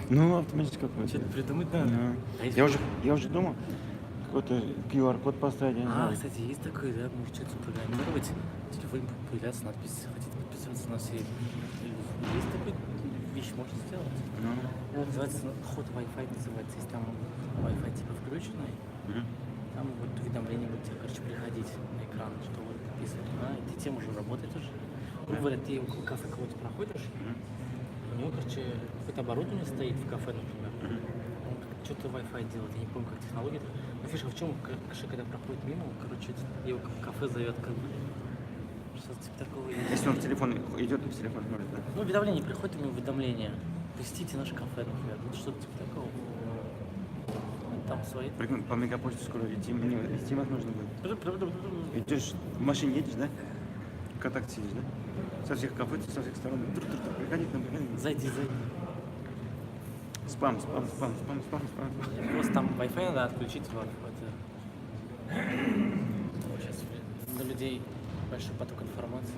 Ну, автоматически какой-то. Что-то придумать надо. Да. А если- Я уже думал, какой-то QR-код поставить, я не А, знаю. кстати, есть такой, да, может что-то программировать, в телефоне будет появляться надпись «Хотите подписываться на все». Есть такой вещь, можно сделать. Ну, Называется ход Wi-Fi называется. Если там Wi-Fi типа включенный, мгм. там вот уведомление будет тебе, короче, приходить на экран, что вот подписывать. А, и ты тем уже работает уже. Грубо говоря, ты около кафе кого-то проходишь, Мгм. у него, короче, какое-то оборудование стоит в кафе, например. Мгм. Он что-то Wi-Fi делает, я не помню, как технология. Но фишка в чем, когда проходит мимо, он, короче, его в кафе зовет как бы. Что-то типа такого есть. Если он в телефон идет, в телефон смотрит, да? Ну, уведомление приходит, у него уведомление. Посетите наше кафе, например. Вот что-то типа такого. Ну, там свои. Прикинь, по мегаполису скоро идти, мне идти возможно будет. Идешь, в машине едешь, да? ВКонтакте сидишь, да? Со всех кафе, со всех сторон. Тур-тур-тур, приходи к нам, приходи. Зайди, зайди. Спам, спам, спам, спам, спам, спам. Просто там Wi-Fi надо отключить. Вот, это. Сейчас на людей большой поток информации.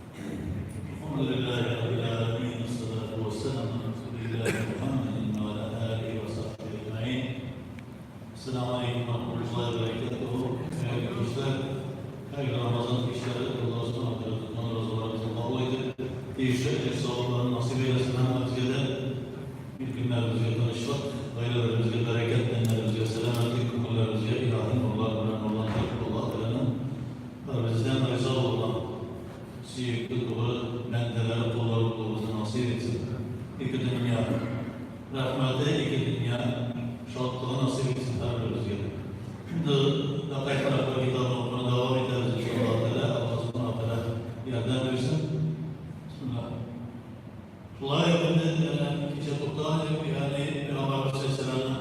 الحمد لله رب العالمين والصلاة والسلام على رسول الله محمد وعلى آله وصحبه أجمعين. السلام عليكم ورحمة الله وبركاته. Değerli dostlar, her Ramazan işleri Allah subhanahu wa ta'ala razılarımızı kabul edip, değişik ecir sevaplarını nasip eylesin hemmemizge de bir günlerimizge tanıştık. Ailelerimizge bereket, enlerimizge selametlik, gönüllerimizge ilahi nurlar bilen olan Allah Teala'nın bizden rıza olan сөекле тугры бәндәләре куллары булуыбызны насыйп итсен. Ике дөнья рәхмәте, ике дөнья шатлыгы насыйп итсен һәрберебезгә. Инде Дәкыйк әхлак китабын укуны дәвам итәбез иншаллаһ тәгалә. Аллаһ субхана тәгалә ярдәм бирсен. Бисмиллаһ. Шулай ук инде кичә туктаган идек, ягъни Пәйгамбәребез саллаллаһу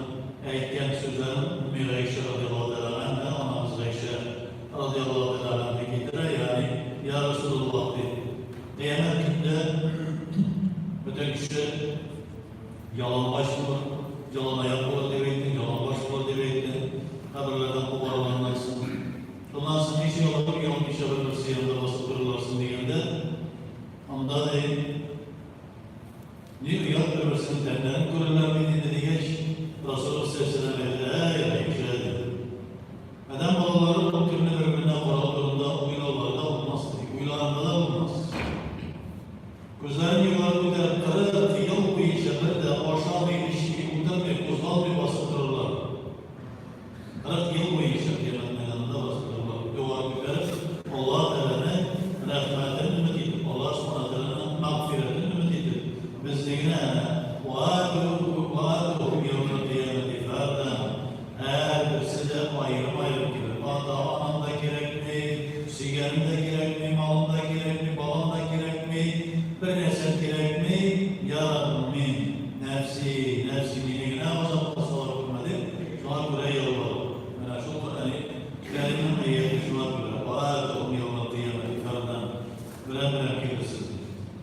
әйткән сүзләрен Умми Гайшә радиаллаһу тәгалә анха, анабыз Гайшә радиаллаһу тәгалә анха китерә, ягъни Я Расулуллаһ ди. Кыямәт көндә бөтен кеше ялангач булыр, яланаяк булыр дип әйтте, яланбаш булыр дип әйтте. Каберләрдән кубарылганнан соң. Шуннан соң ничә алыр, ялмыйча бер-берсе янында басып торырларсың дигәндә, анда ди, ни оят бер-берсенең тәннәрен күрерләр бит инде дигәч, Расулыбыз саллаллаһу алейһи ва сәлләм әйтте, әй, Гайшә ди. Адәм балалары ул көнне бер-беренә карау турында уйлаулары да булмас, ди. Уйлаганда да булмас. Күзләрен югары күтәреп 40 ел буенча бер дә ашамый, эчми, утырмый, кузгалмый басып торырлар. 40 ел буенча кыямәт мәйданында басып торырлар. Югары күтәреп, Аллаһ Тәгаләнең рәхмәтен өмет итеп, Аллаһ Субхана Тәгаләнең мәгъфирәтен өмет итеп, безне генә وآتوهم يوم القيامة فردا. Һәрберсе дә аерым-аерым килер. Ата-анам да кирәкми, сөйгәнем дә кирәкми, малым да кирәкми, балам да кирәкми, бер нәрсәм кирәкми. Я Раббым, мин нәфси, нәфси мине генә газапка сала күрмә дип, шуңа күрә ялвару. Менә шул Коръәни Кәримнең аяте шуңа күрә. وآتوهم يوم القيامة فردا. Берәм-берәм килерсез.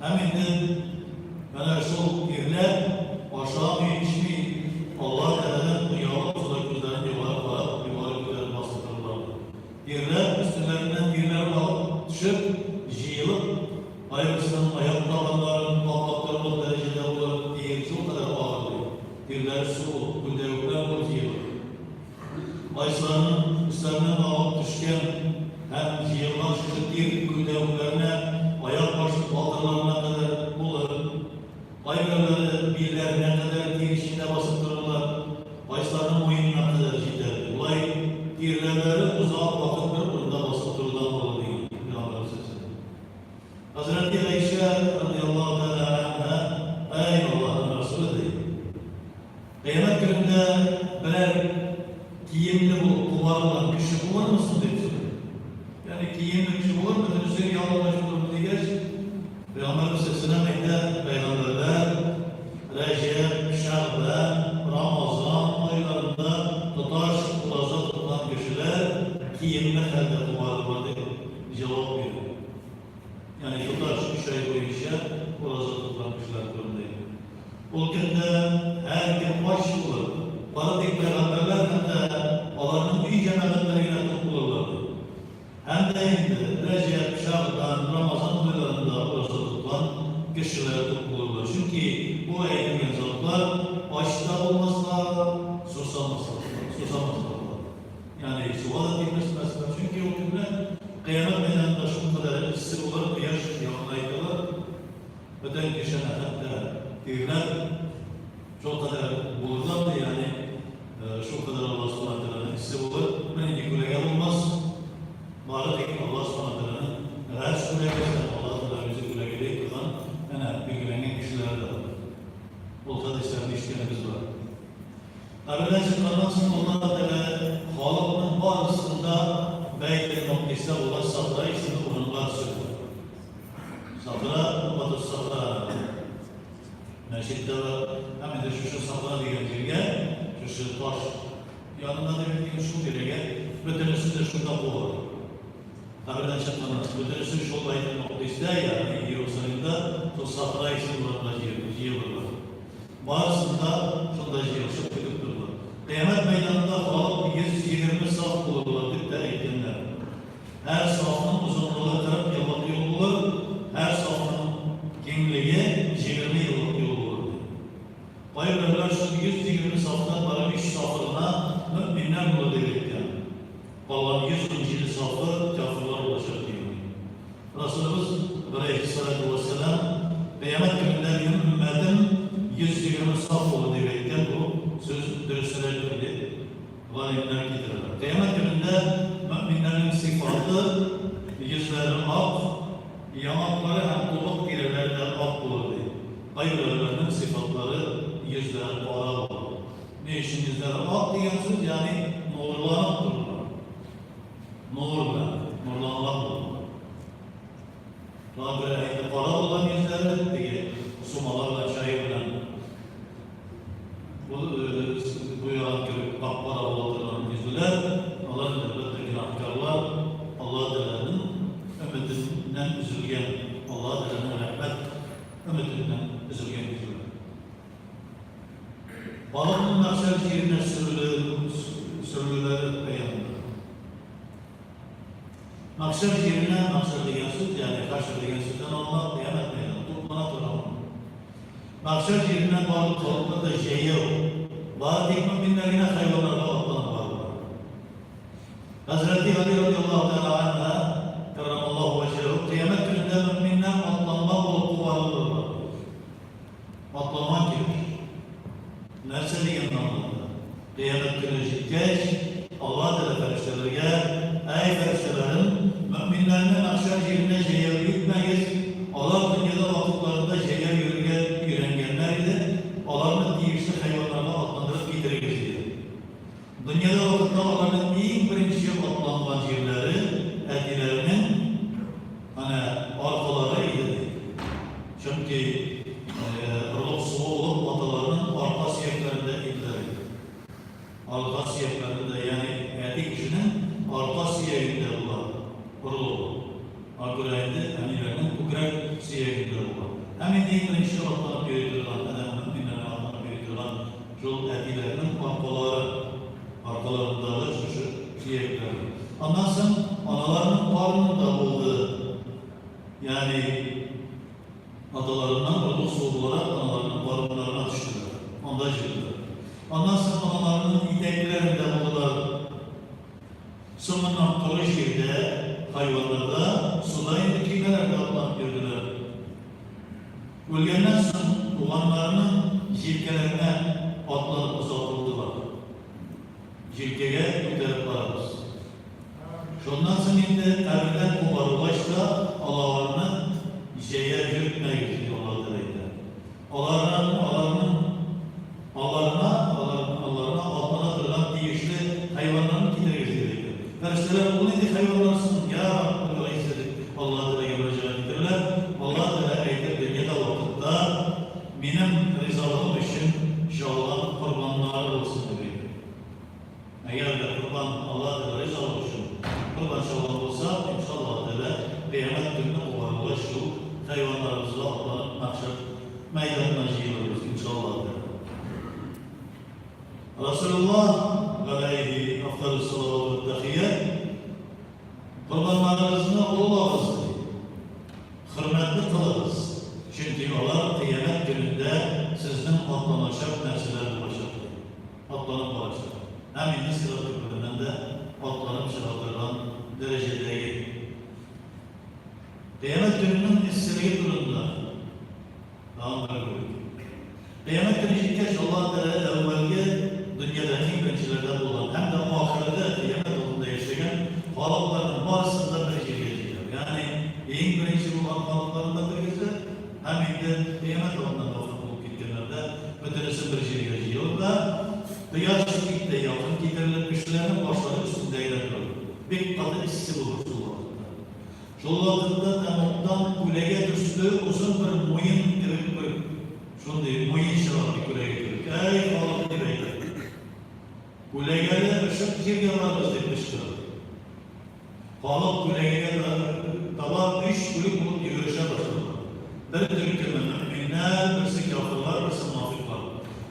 Һәм инде менә шул ирләр ашамый, эчми, Аллаһ Тәгаләдән оялып, шулай күзләрен югары карап, югары күтәреп басып торырлар. Ирләр өстеләреннән тирләр агып төшеп, җыелып, кайберсенең аяк табаннарын каплап торырлык дәрәҗәдә булыр, тир шулкадәр агыр ди. Тирләре су булып, күлдәвекләр булып җыелыр. Кайсыларының өсләреннән агып төшкән һәм җыелган шушы тир күлдәвекләренә аяк башы балтырларына кадәр булыр. Кайберәүләре билләренә кадәр тир эчендә басып торырлар, кайсыларының муенына кадәр җитәр. Болай тирләүләре озак вакыт бер урында басып торудан булыр, дигән Пәйгамбәребез саллаллаһу. Хәзрәти Гайшә радиаллаһу тәгалә анһа, Әй Аллаһның Расулы, ди. Кыямәт көнендә берәр киемле булып кубарылган кеше булырмы соң дип сорый. Ягъни киемле кеше булырмы, бөтенесе ялангач булырмы дигәч, Пәйгамбәребез саллаллаһу әйтә, пәйгамбәрләр Рәҗәб, Шәгъбан Шәгъбан, Рамазан айларында ураза тоткан кешеләр күп булырлар. Чөнки бу әйтелгән затлар ач та булмаслар, сусамаслар, сусамаслар да. Ягъни суга да тимәсмәсләр. Чөнки ул көнне кыямәт мәйданында шулкадәр эссе булыр, кояш якынайтылыр. Бөтен кешене хәтта тирләп шулкадәр булырлар да, ягъни шулкадәр Аллаһ Субхана Тәгаләнең эссе булыр, бернинди күләгә булмас. Бары тик Аллаһ Субхана Тәгаләнең гарш күләгәсе, Аллаһ Тәгалә үзе күләгәдәй торган әнә билгеләнгән кешеләр дә булыр. Ул хәдисләрне ишеткәнебез бар. Кабердән чыкканнан соң Аллаһ Тәгалә халыкның барысын да Бәйтел-Макдистә булган Сахра исемле урынга сөрде. Сахра, Куббатус Сахра мәчет тә бар. Һәм инде шушы Сахра дигән җиргә, шушы таш янына дип әйтик, шул тирәгә бөтенесен дә шунда куалар. Кабердән чыкканнан соң бөтенесе шул Бәйтел-Макдистә, ягъни Иерусалимда шул Сахра исемле урынга җыелырлар. Барысын да шунда җыелышып көтеп тордылар. Кыямәт мәйданында халык 120 саф булырлар дип тә әйткәннәр. Һәр сафның озынлыгы 40 еллык юл булыр, һәр сафның киңлеге 20 еллык юл булыр, ди. Кайберәүләр шул 120 сафтан бары өч сафы гына мөэминнәр булыр дип әйткән. Калган 117 сафы кяферлар булачак дигән. Расулыбыз галәйһиссалату вәссәлам, Кыямәт көнендә минем өммәтем 120 саф булыр дип әйткән, бу сүз дөресрәктер дип галимнәр китерәләр. Кыямәт көнендә мөэминнәрнең сыйфаты, йөзләре ак, яңаклары һәм тубык тирәләре дә ак булыр ди. Кайберәүләрнең сыйфатлары, йөзләре кара булыр. Ни өчен йөзләре ак дигән сүз, ягъни нурланып торырлар. Нур белән нурланган булырлар. Шуңа күрә инде кара булган йөзләре теге сумала белән, чәй белән буяган кебек кап-кара була торган йөзлеләр, алар инде әлбәттә гөнаһкарлар, Алла Тәгаләнең өметеннән өзелгән, Алла Тәгаләнең рәхмәт өметеннән өзелгән йөзлеләр. Балыкның мәхшәр җиренә сөрелүләре бәянлана. Мәхшәр җиренә, мәхшәр дигән сүз, ягъни хәшр дигән сүздән алына, кыямәт мәйданы, туплана торган урын. Мәхшәр җиренә барлык халыклар да җәяү, бары тик мөэминнәр генә хайваннарга атланып барырлар. Хәзрәти Гали радиаллаһу тәгалә анһа, кәррамаллаһу вәҗһәһү, кыямәт көнендә мөэминнәр атланма булып кубарылырлар. Атлама кирәк. Нәрсә дигәнне аңлата? Кыямәт көне җиткәч, Алла Тәгалә фәрештәләргә, Әй, фәрештәләрем, мөэминнәрне мәхшәр җиренә җәяү йөртмәгез, алар дөньяда вакытларында җәяү йөрергә өйрәнгәннәр иде, аларны тиешле хайваннарга атландырып китерегез, диде. Дөньяда вакытта аларның иң беренче атланган җирләре әтиләренең әнә аркалары иде, ди. Чөнки орлык суы булып аталарының арка сөякләрендә иделәр иде. Арка сөякләрендә, ягъни әти кешенең арка сөягендә була орлыгы. Аңа күрә инде әниләрнең күкрәк сөягендә була. Һәм инде иң беренче атланып йөри торган, адәм мөэминнәренә атланып йөри торган шул әтиләрнең аркалары, аркаларындагы шушы сөякләр. Аннан соң аналарының карынында булды. Ягъни аталарыннан орлык суы буларак аналарының карыннарына төштеләр, анда җыелдылар. Аннан соң аналарының итәкләрендә булдылар. Соңыннан коры җирдә, хайваннарда, суда инде көймәләрдә атланып йөрделәр. Үлгәннән соң туганнарының җилкәләренә атланып озатылдылар. Җилкәгә күтәреп барабыз. Шуннан соң инде кабердән кубарылгач та алаларны җәя йөртмәгез, дип Аллаһ Тәгалә әйтә. Аларның, аларның, аларына, аларның, аларына атлана торган тиешле хайваннарны китерегез, дип әйтә. Фәрештәләр, ул нинди хайваннар соң, я Раббы Гыйззә, дип Аллаһ Тәгаләгә мөрәҗәгать итәрләр. Аллаһ Тәгалә әйтер, дөньяда вакытта минем ризалыгым өчен чалган корбаннары булсын, дип әйтер. Әгәр дә корбан Аллаһ Тәгалә ризалыгы өчен корбан чалган булса, иншаллаһ Тәгалә, кыямәт көнне кубарылгач шул хайваннарыбызга атланып мәхшәр мәйданына җыелырбыз, иншаллаһ Тәгалә. Расулуллаһ галәйһи афдалүс салават вә тәхият, Корбаннарыгызны олылагыз, ди. көненең эсселеге турында тагын бер бүлек. Кыямәт көне җиткәч, Аллаһ Тәгалә әүвәлге дөньяда иң беренчеләрдән булган һәм дә ахыргы кыямәт алдында яшәгән халыкларның барысын да бер җиргә җыяр. Ягъни иң беренче булган халыкларны да тергезер һәм инде кыямәт алдыннан вафат булып киткәннәр дә бөтенесен бер җиргә җыелыр да, кояш бик тә якын китерелеп, кешеләрнең башлары өстендә генә торыр. Бик каты эссе булыр шул вакытта. Шул вакытта тәмугтан күләгә төсле озын бер муен кебек бер шундый муен чыгар, ди күләгә кебек. Әй, халык, дип әйтә. Күләгәле ышык җиргә барабыз, дип кычкыра. Халык күләгәгә таба өч бүлек булып йөгерешә башладылар. Бер төркеме мөэминнәр, берсе кяферлар, берсе монафыйклар.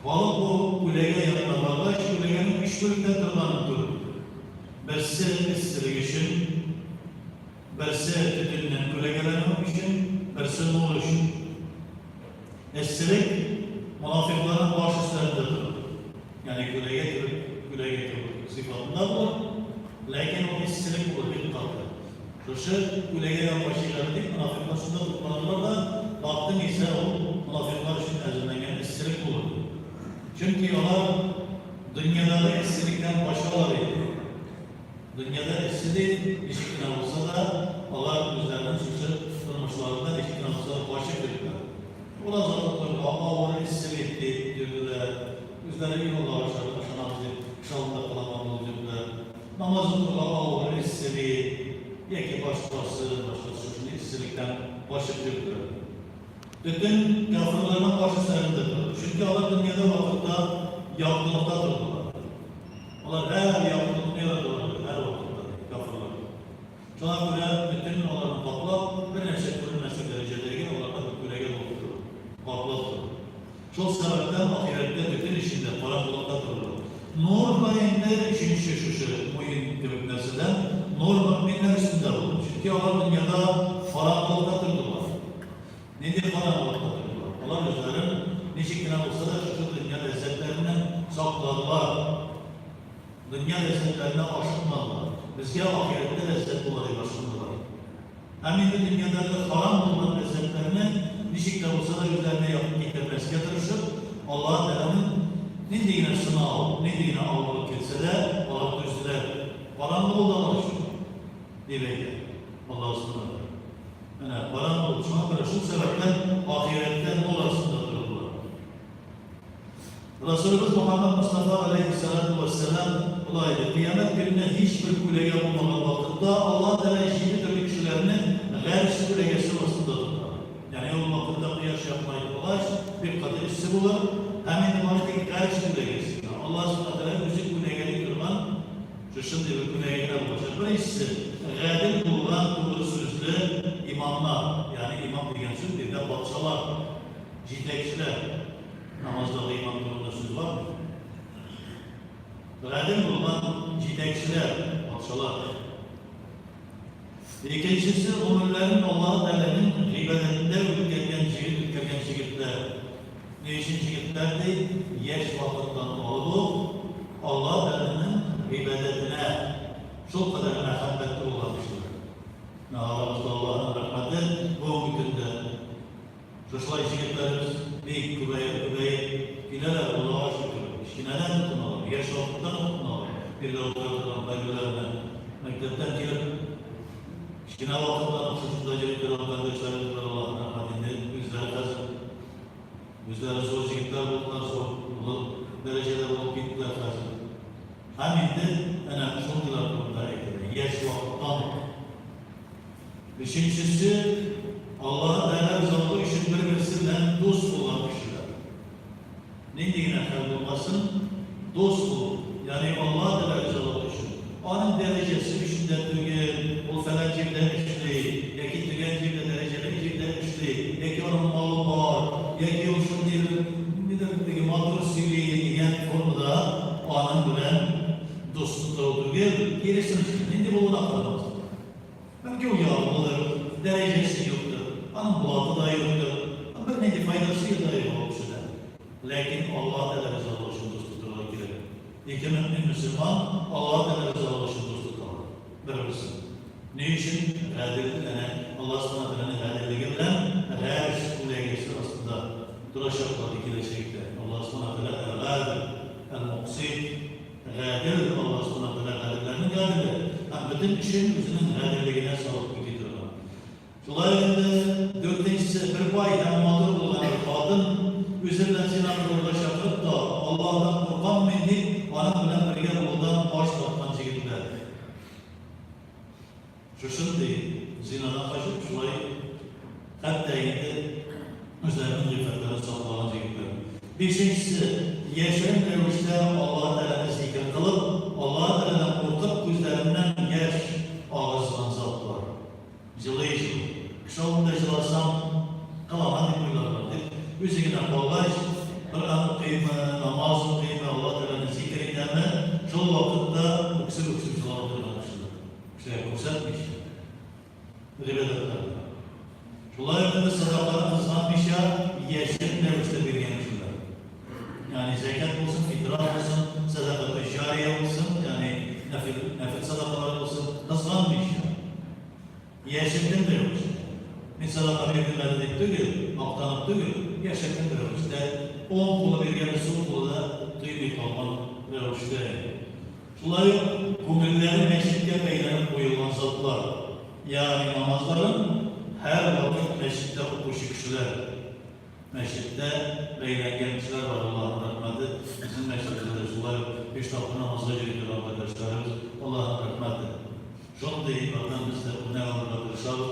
Халык бу күләгә янына баргач, күләгәнең өч бүлектән торганын күрде. Берсе эсселек өчен, берсе төтеннән күләгәләнү өчен, берсе нур өчен. Эсселек монафыйкларның баш өсләрендә тора. Ягъни күләгә кебек, күләгә кебек сыйфатында булыр, ләкин ул эсселек булыр, бик каты. Шушы күләгә якын чыгар дип, монафыйклар шунда тупланырлар да, бактың исә ул монафыйклар өчен әзерләнгән эсселек булыр. Чөнки алар дөньядагы эсселектән качалар иде. Дөньяда эссе дип, ничек кенә булса да, алар үзләренең шушы тормышларында ничек кенә булса да качып йөрделәр. Ураза тотырга авыр эссе бит дип йөрделәр. Үзләре иманга ышанабыз дип, кеше алдында кыланган булып йөрделәр. Намаз укырга авыр эссе бит, яки башкасы, башкасы шушындый эсселектән качып йөрделәр. Төтен кяферларның баш өсләрендә тора. Чөнки алар дөньяда вакытта яктылыкта тордылар. Алар һәр яктылыкны яраталар иде, һәр вакытта, кяферлар. Шуңа күрә төтен аларны каплап, бер нәрсә күренмәслек дәрәҗәдәге аларга бер күләгә булып торды, каплап торды. Шул сәбәптән ахирәттә төтен эчендә, караңгылыкта торырлар. Нур да инде өченче шушы муен кебек нәрсәдән, нур мөэминнәр өстендә булыр. Чөнки алар дөньяда караңгылыкта тордылар. Нинди караңгылыкта тордылар? Алар үзләрен ничек кенә булса да шушы дөнья ләззәтләреннән сакладылар. Дөнья ләззәтләренә ашыкмадылар. Безгә ахирәттә ләззәт була дип ашкындылар. Һәм инде дөньядагы харам булган ләззәтләрне ничек тә булса да үзләренә якын китермәскә тырышып, Аллаһы Тәгаләнең нинди генә сынау, нинди генә авырлык килсә дә, алар түзделәр. Караңгы булды алар өчен, дип әйтә Аллаһы Субхана Тәгалә. Менә караңгы булды. Шуңа күрә шул сәбәптән ахирәттә нур астында тордылар. Расулыбыз Мөхәммәд Мостафа галәйһиссәлату вәссәлам болай ди, Кыямәт көнне һичбер күләгә булмаган вакытта Аллаһ Тәгалә җиде төрле кешеләрне Гарш күләгәсе астында тота. Ягъни ул вакытта кояш якынай булгач, бик каты эссе булыр, һәм инде бары тик Гарш күләгәсе генә, Аллаһ Субхана Тәгалә үзе күләгәли торган шушындый бер күләгә генә булачак. Беренчесе, гадел булган тугры сүзле имамнар, ягъни имам дигән сүз биредә патшалар, җитәкчеләр. Намаздагы имам турында сүз бармы? Гадел булган җитәкчеләр, патшалар. Икенчесе, гомерләрен Аллаһы Тәгаләнең гыйбадәтендә үткәргән җегет үткәргән җегетләр. Ни өчен җегетләр ди? Яшь вакыттан алып ук Аллаһы Тәгаләнең гыйбадәтенә шулкадәр мәхәббәтле булган кешеләр. Менә арабызда Аллаһының рәхмәте бүгенге көндә Шушылай җегетләребез бик күбәеп-күбәеп киләләр, Аллага шөкер. Кечкенәдән тотыналар, яшь вакыттан ук тотыналар. Биредә утыра торган кайберләре белән мәктәптән килеп, кечкенә вакыттан ук шушында йөреп торган кардәшләребез бар, Аллаһның рәхмәте инде үзләре хәзер үзләре зур җегетләр булдылар, зур олы дәрәҗәдә булып киттеләр хәзер. Һәм инде әнә шундыйлар турында әйтелә, яшь вакыттан ук. Өченчесе, Аллаһы Тәгалә ризалыгы өчен бер-берсе белән дус булган кешеләр. Нинди генә хәл булмасын, дус булу, ягъни Аллаһы Тәгалә ризалыгы өчен, аның дәрәҗәсе өчен дә түгел, ул фәлән җирдә эшли, яки төгән җирдә, дәрәҗәле җирдә эшли, яки аның малы бар, яки ул шундый бер, ниндидер теге матур сөйли дигән формада аның белән дус тоту түгел, киресенчә, нинди булуына карамастан. Бәлки ул ярлыдыр, дәрәҗәсе юктыр, аның блаты да юктыр, бернинди файдасы да юк ул кешедән. Ләкин Аллаһ Тәгалә ризалыгы өчен дус тотырга кирәк. Ике мөэмин мөселман Аллаһ Тәгалә ризалыгы өчен дус тоталар бер-берсен. Ни өчен гадел әнә Аллаһ Субхана Тәгаләнең гаделлеге белән гарш күләгәсе астында торачаклар ди киләчәктә. Аллаһ Субхана Тәгалә әл-Гадел, әл-Муксит, гадел Аллаһ Субхана Тәгалә гаделләрнең гаделе һәм бөтен эшен үзенең гаделлегенә салып үти торган. Шулай ук инде дүртенчесе, бер бай һәм матур булган бер хатын, үзе белән зина кылырга чакырып та, Аллаһыдан куркам мин дип, аның белән бергә булудан баш тарткан җегетләр. Шушындый зинадан качып, шулай хәтта инде үзләренең гыйффәтләрен саклаган җегетләр. Бишенчесе, яшерен рәвештә Аллаһы Тәгаләне зикер кылып, Аллаһы Тәгаләдән куркып, күзләреннән яшь агызган затлар. Җылый-җылый. Кеше алдында җыласам, кылана дип уйларлар, дип, үзе генә калгач, Коръән укыймы, намаз укыймы, Алла Тәгаләне зикер итәме, шул вакытта үксеп-үксеп җылап утырган кешеләр. Кешегә күрсәтмичә, гыйбадәтләрне. Шулай ук инде сәдаканы кызганмыйча, яшерен рәвештә биргән кешеләр. Ягъни зәкят булсын, фитра булсын, сәдакату җария булсын, ягъни нәфил, нәфил сәдакалары булсын, кызганмыйча. Яшертен рәвештә. Мин сәдака бирдем әле дип түгел, мактанып түгел, яшертен рәвештә, уң кулы биргәнне сул кулы да тоймый калган рәвештә. Шулай ук күңелләре мәчеткә бәйләнеп куелган затлар, ягъни намазларын һәрвакыт мәчеттә укучы кешеләр. Мәчеттә бәйләнгән кешеләр бар, Аллаһның рәхмәте. Безнең мәчетебездә дә шулай ук биш тапкыр намазга йөри торган кардәшләребез, Аллаһның рәхмәте. Шундый якын без дә үрнәк алырга тырышабыз.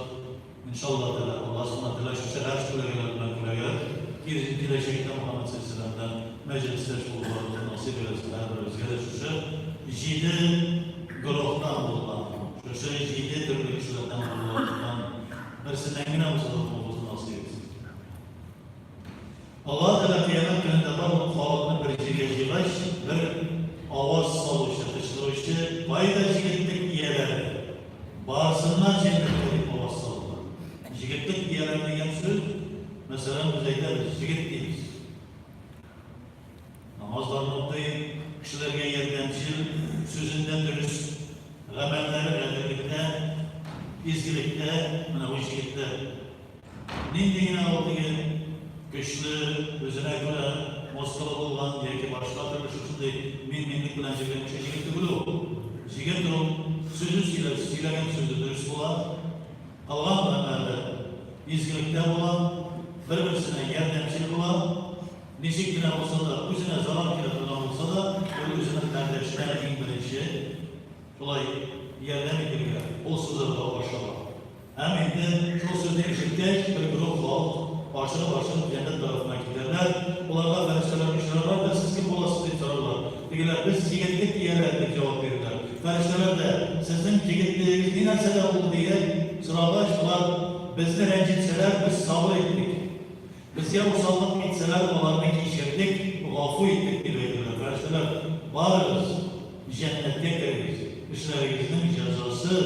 Иншалла Тәгалә, Аллаһ Субхана Тәгалә шушы гарш күләгәләре белән күләгәләп, киләчәктә Мөхәммәд салләллаһу галәйһи ва сәлләм белән мәҗлестәш булуларыбызны насыйп әйләсен һәрберебезгә дә шушы җиде гөнаһтан булган, шушы җиде төрле кешеләрдән булуларыбыздан берсеннән генә булса да булуыбызны насыйп итсен. Аллаһ Тәгалә Кыямәт көнендә барлык халыкны бер җиргә җыйгач, бер аваз салучы, кычкыручы, Кайда җегетлек ияләре? Барсыннар җәннәткә! дип аваз салдылар. Җегетлек ияләре дигән сүз, мәсәлән, без әйтәбез, җегет дибез. Намазларын укый, кешеләргә ярдәмчел, сүзендә дөрес, гамәлләре гаделлектә, изгелектә, менә бу җегетләр. Нинди генә ул теге көчле, үзенә күрә мускулы булган яки башка төрле шушындый мин-минлек белән йөргән кеше җегет түгел ул. Җегет ул сүзе сөйләп, сөйләгән сүзе дөрес була, кылган гамәле изгелектә була, бер-берсенә ярдәмчел була. Ничек кенә булса да, үзенә зарар килә торган булса да, ул үзенең кардәшенә иң беренче шулай ярдәм итергә, кул сузарга ашыга. Һәм инде шул сүзне ишеткәч, бер гөруһ халык ашыгып-ашыгып җәннәт тарафына китәрләр. Боларга фәрештәләр очрарлар да, Сез кем буласыз? дип сорарлар. Тегеләр, Без егетлек ияләре, дип җавап бирерләр. Фәрештәләр дә, Сезнең егетлегегез ни нәрсәдә булды? дигән сорагач, болар, Безне рәнҗетсәләр, без сабыр иттек. Безгә усаллык итсәләр, аларны кичердек, гафу иттек, дип әйтерләр. Фәрештәләр, Барыгыз, җәннәткә керегез, эшләрегезнең җәзасы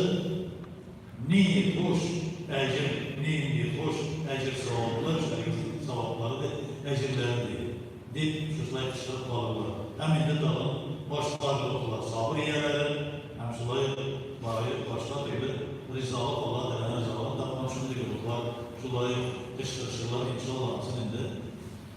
Нинди хуш әҗер, нинди хуш әҗер-саваплы эшләрегезнең саваплары ди, әҗерләре ди, дип шушылай кычкырып калырлар. Һәм инде тагын башка группалар, сабыр ияләре һәм шулай ук башка төрле ризалык, Алла Тәгаләнең ризалыгын тапкан шундый группалар шулай ук кычкырышырлар, иншалла, анысын инде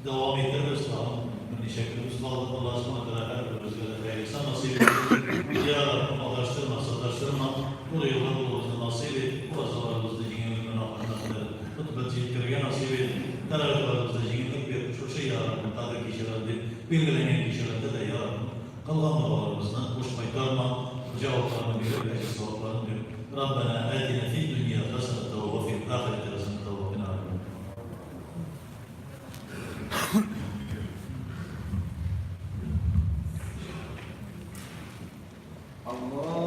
Дәвам итәрбез, тагын берничә көнебез калды. Аллаһ Субхана Тәгалә һәрберебезгә дә хәер-ихсан насыйп итсен. Я Раббым, адаштырма, саташтырма, туры юлда булуыбызны насыйп ит, уразаларыбызны җиңеллек белән ахырына кадәр тотып җиткерергә насыйп ит, тәравихларыбызда җиңеллек бир, шушы, я Раббым, кадер кичәләре дип билгеләнгән кичәләрдә дә, я Раббым, кылган догаларыбызны буш кайтарма, җавапларны биреп, әҗер-савапларын бир. Раббәнә атина фид-дөнья хәсәнәтә вә фил-ахирәти хәсәнәтә вә кина газабән-нар. Allah.